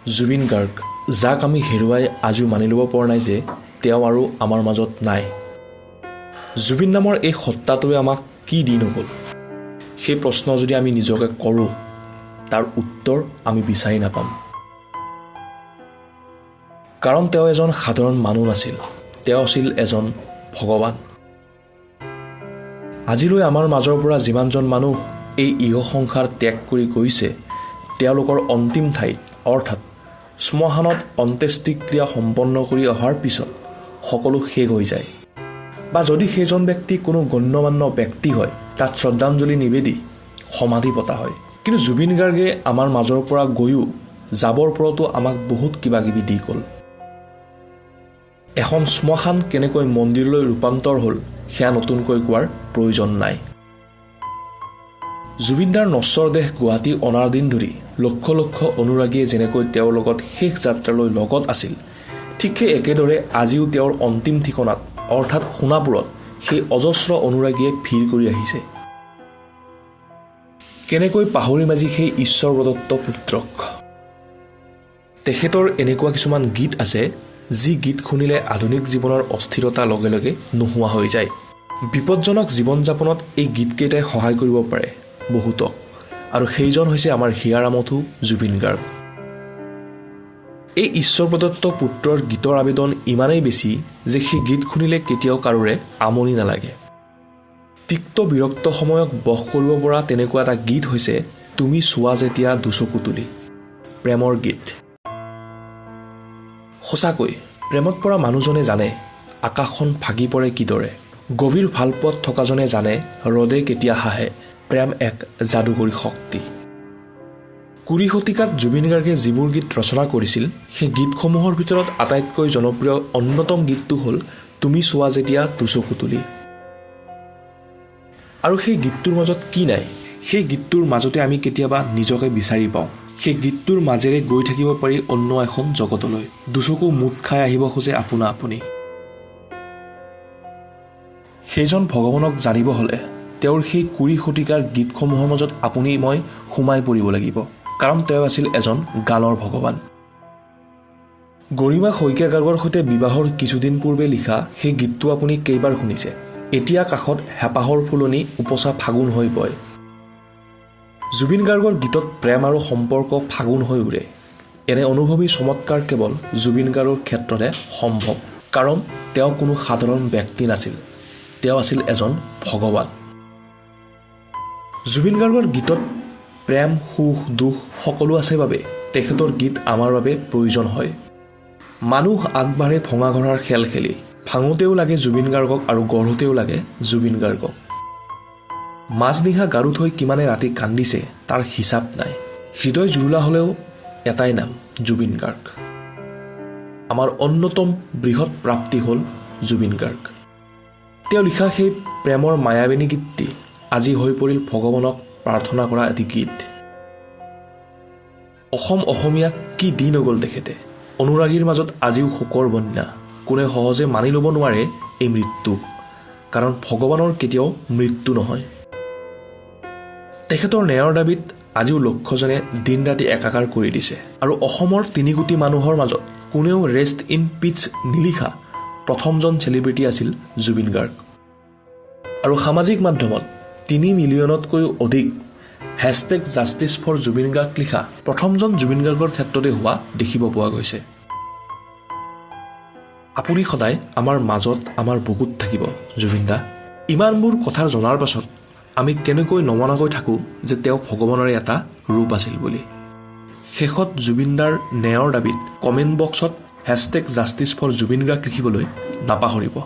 জুবিন গাৰ্গ, যাক আমি হেৰুৱাই আজিও মানি ল'ব পৰা নাই যে তেওঁ আৰু আমাৰ মাজত নাই। জুবিন নামৰ এই সত্তাটোৱে আমাক কি দি নগ'ল, সেই প্ৰশ্ন যদি আমি নিজকে কৰোঁ, তাৰ উত্তৰ আমি বিচাৰি নাপাম। কাৰণ তেওঁ এজন সাধাৰণ মানুহ নাছিল, তেওঁ আছিল এজন ভগৱান। আজিলৈ আমাৰ মাজৰ পৰা যিমানজন মানুহ এই ইহ সংসাৰ ত্যাগ কৰি গৈছে, তেওঁলোকৰ অন্তিম ঠাইত অৰ্থাৎ শ্মশানত অন্ত্যেষ্টিক্ৰিয়া সম্পন্ন কৰি অহাৰ পিছত সকলো শেষ হৈ যায়। বা যদি সেইজন ব্যক্তি কোনো গণ্যমান্য ব্যক্তি হয়, তাত শ্ৰদ্ধাঞ্জলি নিবেদি সমাধি পতা হয়। কিন্তু জুবিন গাৰ্গে আমাৰ মাজৰ পৰা গৈও যাবৰ পৰতো আমাক বহুত কিবা কিবি দি গ'ল। এখন শ্মশান কেনেকৈ মন্দিৰলৈ ৰূপান্তৰ হ'ল, সেয়া নতুনকৈ কোৱাৰ প্ৰয়োজন নাই। জুবিনদাৰ নশ্বৰ দেহ গুৱাহাটী অনাৰ দিন ধৰি লক্ষ লক্ষ অনুৰাগীয়ে যেনেকৈ তেওঁৰ লগত শেষ যাত্ৰালৈ লগত আছিল, ঠিক সেই একেদৰে আজিও তেওঁৰ অন্তিম ঠিকনাত অৰ্থাৎ সোণাপুৰত সেই অজস্ৰ অনুৰাগীয়ে ভিৰ কৰি আহিছে। কেনেকৈ পাহৰিম আজি সেই ঈশ্বৰ প্ৰদত্ত পুত্ৰক? তেখেতৰ এনেকুৱা কিছুমান গীত আছে, যি গীত শুনিলে আধুনিক জীৱনৰ অস্থিৰতা লগে লগে নোহোৱা হৈ যায়। বিপদজনক জীৱন যাপনত এই গীতকেইটাই সহায় কৰিব পাৰে বহুতক, আৰু সেইজন হৈছে আমাৰ হিয়াৰ আমঠু জুবিন গাৰ্গ। এই ঈশ্বৰ প্ৰদত্ত পুত্ৰৰ গীতৰ আবেদন ইমানেই বেছি যে সেই গীত শুনিলে কেতিয়াও কাৰোৰে আমনি নালাগে। তিক্ত বিৰক্ত সময়ক বশ কৰিব পৰা তেনেকুৱা এটা গীত হৈছে তুমি চোৱা যেতিয়া দুচকু তুলি, প্ৰেমৰ গীত। সঁচাকৈ প্ৰেমত পৰা মানুহজনে জানে আকাশখন ভাগি পৰে কিদৰে, গভীৰ ভালপোৱাত থকাজনে জানে ৰ'দে কেতিয়া হাঁহে। প্ৰেম এক যাদুকৰী শক্তি। 20 শতিকাত জুবিন গাৰ্গে যিবোৰ গীত ৰচনা কৰিছিল, সেই গীতসমূহৰ ভিতৰত আটাইতকৈ জনপ্ৰিয় অন্যতম গীতটো হ'ল তুমি চোৱা যেতিয়া দুচকু তুলি। আৰু সেই গীতটোৰ মাজত কি নাই, সেই গীতটোৰ মাজতে আমি কেতিয়াবা নিজকে বিচাৰি পাওঁ। সেই গীতটোৰ মাজেৰে গৈ থাকিব পাৰি অন্য এখন জগতলৈ। দুচকু মুদ খাই আহিব খোজে আপোনা আপুনি। সেইজন ভগৱানক জানিব হ'লে তেওঁৰ সেই 20 শতিকাৰ গীতসমূহৰ মাজত আপুনি মই সোমাই পৰিব লাগিব, কাৰণ তেওঁ আছিল এজন গানৰ ভগৱান। গৰিমা শইকীয়া গাৰ্গৰ সৈতে বিবাহৰ কিছুদিন পূৰ্বে লিখা সেই গীতটো আপুনি কেইবাৰ শুনিছে? এতিয়া কাষত হেঁপাহৰ ফুলনি উপচা ফাগুন হৈ পৰে। জুবিন গাৰ্গৰ গীতত প্ৰেম আৰু সম্পৰ্ক ফাগুন হৈ উৰে। এনে অনুভৱী চমৎকাৰ কেৱল জুবিন গাৰ্গৰ ক্ষেত্ৰতে সম্ভৱ, কাৰণ তেওঁ কোনো সাধাৰণ ব্যক্তি নাছিল, তেওঁ আছিল এজন ভগৱান। জুবিন গাৰ্গৰ গীতত প্ৰেম, সুখ, দুখ সকলো আছে বাবে তেখেতৰ গীত আমাৰ বাবে প্ৰয়োজন হয়। মানুহ আগবাঢ়ে ভঙা ঘৰাৰ খেল খেলি, ভাঙোতেও লাগে জুবিন গাৰ্গক আৰু গঢ়োতেও লাগে জুবিন গাৰ্গক। মাজনিশা গাৰুত হৈ কিমানে ৰাতি কান্দিছে তাৰ হিচাপ নাই। হৃদয় জুৰুলা হ'লেও এটাই নাম, জুবিন গাৰ্গ। আমাৰ অন্যতম বৃহৎ প্ৰাপ্তি হ'ল জুবিন গাৰ্গ। তেওঁ লিখা সেই প্ৰেমৰ মায়াবিনী গীতটি আজি হৈ পৰিল ভগৱানক প্ৰাৰ্থনা কৰা এটি গীত। অসম অসমীয়াক কি দি নগ'ল তেখেতে। অনুৰাগীৰ মাজত আজিও শোকৰ বন্যা। কোনে সহজে মানি ল'ব নোৱাৰে এই মৃত্যুক, কাৰণ ভগৱানৰ কেতিয়াও মৃত্যু নহয়। তেখেতৰ ন্যায়ৰ দাবীত আজিও লক্ষ্যজনে দিন ৰাতি একাকাৰ কৰি দিছে। আৰু অসমৰ 3 কোটি মানুহৰ মাজত কোনেও ৰেষ্ট ইন পিচ নিলিখা প্ৰথমজন চেলিব্ৰিটি আছিল জুবিন গাৰ্গ। আৰু সামাজিক মাধ্যমত 3 মিলিয়নতকৈও অধিক hashtag justice for Zubeen Garg লিখা প্ৰথমজন জুবিন গাৰ্গৰ ক্ষেত্ৰতে হোৱা দেখিব পোৱা গৈছে। আপুনি সদায় আমাৰ মাজত, আমাৰ বুকুত থাকিব জুবিন দা। ইমানবোৰ কথা জনাৰ পাছত আমি কেনেকৈ নমনাকৈ থাকোঁ যে তেওঁ ভগৱানৰে এটা ৰূপ আছিল বুলি। শেষত জুবিনদাৰ ন্যায়ৰ দাবীত কমেণ্ট বক্সত hashtag justice for Zubeen Garg লিখিবলৈ নাপাহৰিব।